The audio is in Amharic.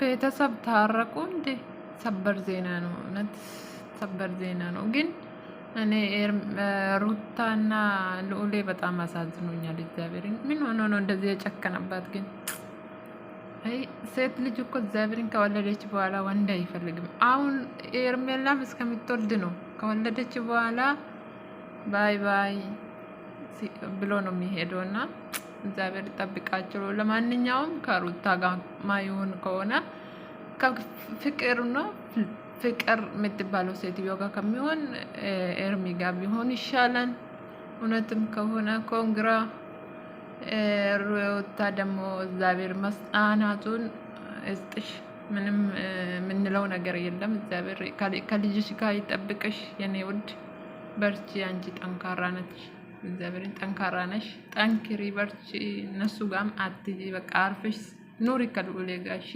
ቤተሰብ ታረቁ እንዴ? ሰበር ዜና ነው፣ እውነት ሰበር ዜና ነው። ግን እኔ ሩታና ልዑሌ በጣም አሳዝኖኛል። እግዚአብሔርን ምን ሆኖ ነው እንደዚህ የጨከነባት? ግን አይ ሴት ልጅ እኮ እግዚአብሔርን ከወለደች በኋላ ወንድ አይፈልግም። አሁን ኤርሜላም እስከምትወልድ ነው። ከወለደች በኋላ bye bye ብሎ ነው የሚሄደው እና እግዚአብሔር ይጠብቃቸው። ለማንኛውም ከሩታ ጋር ማይሆን ከሆነ ከፍቅር ነው ፍቅር የምትባለው ሴትዮ ጋር ከሚሆን ኤርሚ ጋር ቢሆን ይሻላል። እውነትም ከሆነ congra። ሩታ ደግሞ እግዚአብሔር መጽናናቱን እስጥሽ። ምንም የምንለው ነገር የለም። እግዚአብሔር ከልጅሽ ጋር ይጠብቅሽ የኔ ውድ። በርቺ፣ አንቺ ጠንካራ ነች። እግዚአብሔርን ጠንካራ ነሽ፣ ጠንክሪ፣ በርቺ። እነሱ ጋም አትጂ፣ በቃ አርፈሽ ኑሪ ከልዑሌ ጋር እሺ።